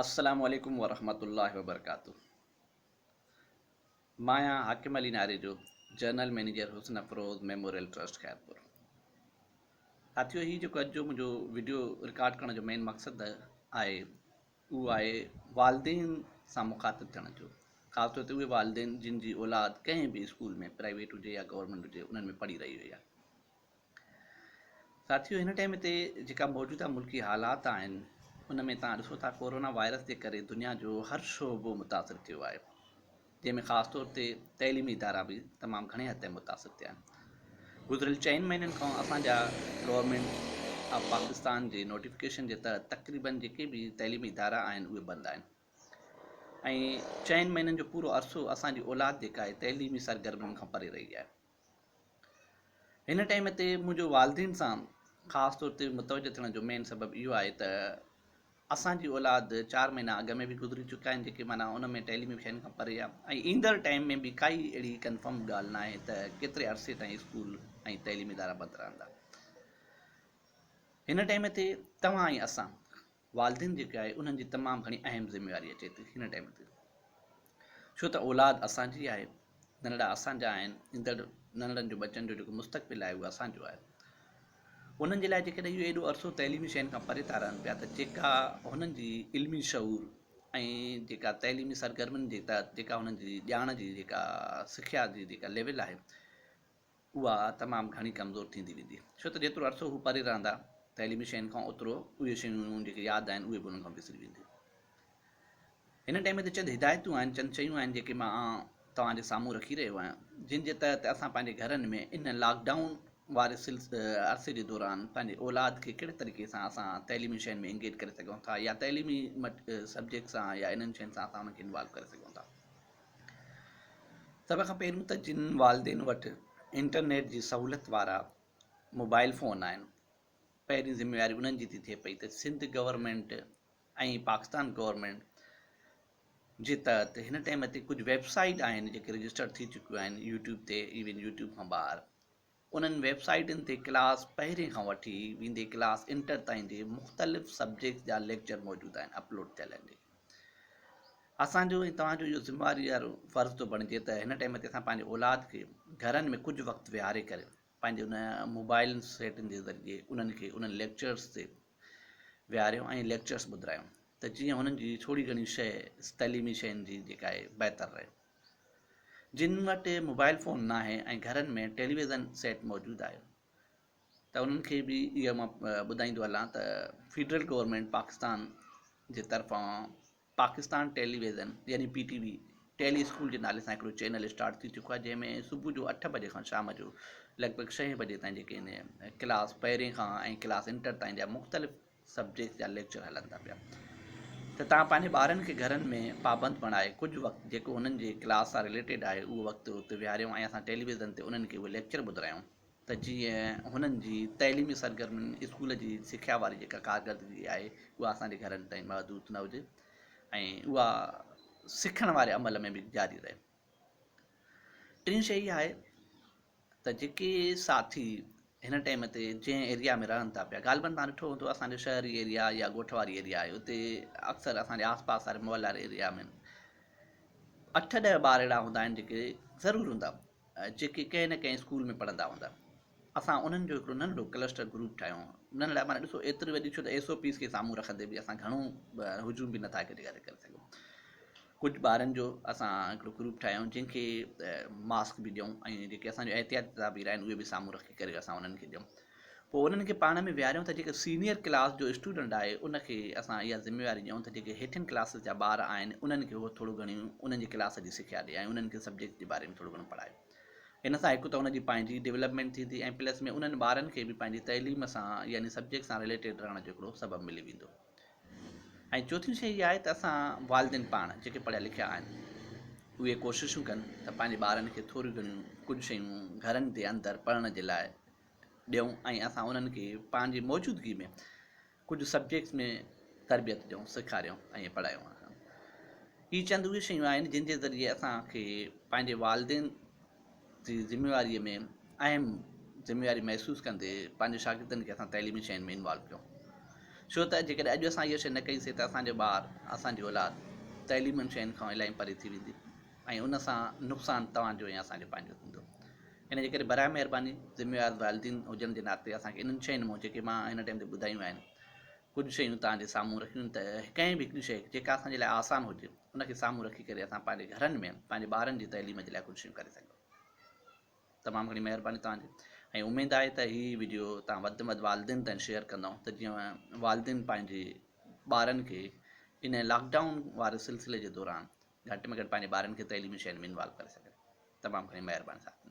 السلام عليڪم ورحمة الله وبرڪاته مان آهيان Hakim Ali Narejo general manager Hassan Afroz memorial trust Khairpur. ساٿيو هي جيڪو اڄ جو منهنجو وڊيو رڪارڊ ڪرڻ جو مين مقصد آهي اهو آهي والدين سان مخاطب ٿيڻ جو، خاص طور تي اهي والدين جن جي اولاد ڪنهن به اسڪول ۾ پرائيويٽ هجي يا گورنمينٽ هجي انهن ۾ پڙهي رهي هئي. ساٿيو هن ٽائيم تي جيڪا موجوده ملڪي حالات آهن ان ۾ توهان ڏسو ٿا ڪورونا وائرس جي ڪري دنيا جو هر شعبو متاثر ٿيو آهي جنهن ۾ خاص طور تي تعليمي ادارا به تمام گهڻي حد تائين متاثر ٿيا آهن. گذريل چئن مهينن کان اسان جا گورنمينٽ آف پاڪستان جي نوٽيفڪيشن جي تحت تقريبن جيڪي به تعليمي ادارا آهن اهي بند آهن ۽ چئن مهينن جو پورو عرصو اسان جي اولاد جيڪا آهي تعليمي سرگرمين کان پري رهي آهي. هن ٽائيم تي منهنجو والدين سان خاص طور تي متوجه ٿيڻ جو مين سبب اهو آهي ته اسان جي اولاد چار مهينا اڳ ۾ به گذري چڪا آهن جيڪي معنيٰ ان ۾ تعليمي شين کان پري آهي ۽ ايندڙ ٽائيم ۾ به ڪائي اهڙي ڪنفرم ڳالهه ناهي ته ڪيتري عرصي تائين اسڪول ۽ تعليمي ادارا بند رهندا. هن ٽائيم تي توهان ۽ اسان والدين جيڪي آهي انهن جي تمام گهڻي اهم ذميواري اچي ٿي هن ٽائيم تي ڇو ته اولاد اسان جي آهي ننڍڙا اسان جا آهن ايندڙ ننڍڙن جو ٻچن جو جيڪو مستقبل آهي اهو اسان جو آهي انهن جي لاء جيڪڏهن اهو ايڏو عرصو تعليمي شين کان پري ٿا رهن پيا ته جيڪا هنن جي علمي شعور ۽ جيڪا تعليمي سرگرمين جي تحت جيڪا هنن جي ڄاڻ جي جيڪا سکيا جي جيڪا ليول آهي اها تمام گهڻي ڪمزور ٿيندي ويندي، ڇو ته جيترو عرصو هو پري رهندا تعليمي شين کان اوترو اهي شيون جيڪي ياد آهن اهي به انهن کان وسري وينديون. هن ٽائيم تي چند هدايتون آهن، چند شيون آهن جيڪي مان توهان جي سامهون رکي رهيو آهيان، جن جي تحت اسان پنهنجي گهرن ۾ ان لاڪ ڊائون واري عرصي جي دوران پنهنجي اولاد کي ڪهڙي طريقي سان اسان تعليمي شين ۾ انگيج ڪري سگهون ٿا يا تعليمي سبجيڪٽ سان يا انهن شين سان اسان انهن کي انوالو ڪري سگهون ٿا. سڀ کان پهريون ته جن والدين وٽ انٽرنيٽ جي سهولت وارا موبائل فون آهن پهرين ذميواري انهن جي ٿي ٿئي پئي ته سنڌ گورنمينٽ ۽ پاڪستان گورنمينٽ جي تحت هن ٽائيم تي ڪجهه ويب سائيٽ آهن جيڪي رجسٽر ٿي چڪيون آهن يوٽيوب تي ايون يوٽيوب کان ٻاهر انهن ويب سائيٽن تي ڪلاس پهرين کان وٺي ويندي ڪلاس انٽر تائين جي مختلف سبجيڪٽس جا ليڪچر موجود آهن اپلوڊ ٿيل آهن جيڪي اسان جو ۽ توهان جو اهو ذميواري وارو فرض ٿو بڻجي ته هن ٽائيم تي اسان پنهنجي اولاد کي گهرن ۾ ڪجهه وقت ويهاري ڪري پنهنجي ان موبائل سيٽن جي ذريعي انهن کي انهن ليڪچرس تي ويهاريون ۽ ليڪچرس ٻڌرايون ته جيئن هنن جي ٿوري گهڻي شيء تعليمي شين جي جيڪا آهي بهتر رهي. جن وٽ موبائل فون ناهي ۽ گهرن ۾ ٽيليويزن سيٽ موجود آهي ته انهن کي به اهو مان ٻڌائيندو هلان ته فيڊرل گورنمينٽ پاڪستان جي طرفان پاڪستان ٽيليويزن يعني P T V tele school جي نالي سان هڪڙو چينل اسٽارٽ ٿي چڪو آهي جنهن ۾ صبح جو اٺ بجي کان شام جو لڳ ڀڳ ڇهين بجي تائين جيڪي آهن ڪلاس پهرين کان ۽ ڪلاس انٽر تائين جا مختلف سبجيڪٽس جا ليڪچر هلن ٿا پيا ته توهان پنهنجي ٻارن کي گهرن ۾ پابند بڻائي ڪجهه وقت جيڪو انهن جي ڪلاس سان رليٽيڊ آهي اهو وقت اتي ويهاريون ۽ اسان ٽيليويزن تي انهن کي اهي ليڪچر ٻڌرايون ته جيئن هنن جي تعليمي سرگرمين اسڪول جي سکيا واري جيڪا ڪارڪردگي آهي اها اسان جي گهرن تائين محدود نه هجي ۽ اها سکڻ واري عمل ۾ به جاري رهي. ٽين شيء اها آهي ته جيڪي ساٿي هن ٽائيم تي جنهن ايريا ۾ رهن ٿا پيا غالبن تان ڏٺو هوندو اسان جو شهري ايريا يا ڳوٺ واري ايريا آهي اتي اڪثر اسان جي آس پاس واري محل واري ايريا ۾ اٺ ڏهه ٻار اهڙا هوندا آهن جيڪي ضرور هوندا جيڪي ڪنهن نه ڪنهن اسڪول ۾ پڙهندا هوندا اسان انهن جو هڪڙو ننڍڙو ڪلسٽر گروپ ٺاهيو ننڍڙا معنيٰ ڏسو ايتري وڏي ڇو ته ايس او پيز کي سامهون رکندي به اسان گهڻو هجوم به نٿا هڪ جڳهه تي ڪري سگهون ڪجهه ٻارن جو اسان هڪڙو گروپ ٺاهيو جن کي ماسڪ به ڏيون ۽ جيڪي اسان جو احتياطي تدابير آهن اهي به سامهون رکي ڪري اسان انهن کي ڏيون پوء انهن کي پاڻ ۾ ويهاريون ته جيڪي سينيئر ڪلاس جو اسٽوڊنٽ آهي ان کي اسان اها ذميواري ڏيون ته جيڪي هيٺين ڪلاسز جا ٻار آهن انهن کي هو ٿورو گهڻي انهن جي ڪلاس جي سکيا ڏي ۽ انهن کي سبجيڪٽ جي باري ۾ ٿورو گهڻو پڙهائي ان سان هڪ ته ان جي پنهنجي ڊولپمينٽ ٿيندي ۽ پلس ۾ انهن ٻارن کي به پنهنجي تعليم سان يعني سبجيڪٽ سان رليٽيڊ رهڻ جو هڪڙو سبب ملي ويندو. ۽ چوٿين شيء اها آهي ته اسان والدين پاڻ جيڪي پڙهيا لکيا آهن اهي ڪوششون ڪن ته پنهنجي ٻارن کي ٿوريون گهڻيون ڪجهه شيون گهرن جي اندر پڙهڻ جي لاء ڏيون ۽ اسان انهن کي پنهنجي موجودگي ۾ ڪجهه سبجيڪٽس ۾ تربيت ڏيون، سيکاريون ۽ پڙهايون. هي چند اهي شيون آهن جن جي ذريعي اسان کي پنهنجي والدين جي ذميواريء ۾ اهم ذميواري محسوس ڪندي پنهنجي شاگردن کي اسان تعليمي شين ۾ انوالو ڪيون. ڇو ته جيڪڏهن اڄ اسان اها شيء نه ڪئي سي ته اسان جو ٻار، اسان جي اولاد تعليمن شين کان الاهي پري ٿي ويندي ۽ ان سان نقصان توهان جو ۽ اسان جو پنهنجو ٿيندو. ان جي ڪري براء مهرباني ذميوار والدين هجڻ جي ناتي اسان کي انهن شين مان جيڪي مان هن ٽائيم تي ٻڌايون آهن ڪجهه شيون توهان جي سامهون رکيون ته ڪنهن به هڪڙي شيء جيڪا اسان جي لاء آسان هجي ان کي سامهون رکي ڪري اسان پنهنجي گهرن ۾ پنهنجي ٻارن جي تعليم جي لاء ڪجهه شيون ڪري سگهون. تمام گهڻي مهرباني توهان جي ۽ اميد آهي ته هي وڊيو توهان وڌ ۾ وڌ والدين تائين شيئر ڪندؤ ته جيئن والدين پنهنجي ٻارن کي ان لاڪ ڊائون واري سلسلي جي دوران گهٽ ۾ گهٽ پنهنجي ٻارن کي تعليمي شين ۾ انوالو ڪري سگهن. تمام گهڻي مهرباني ساٿ.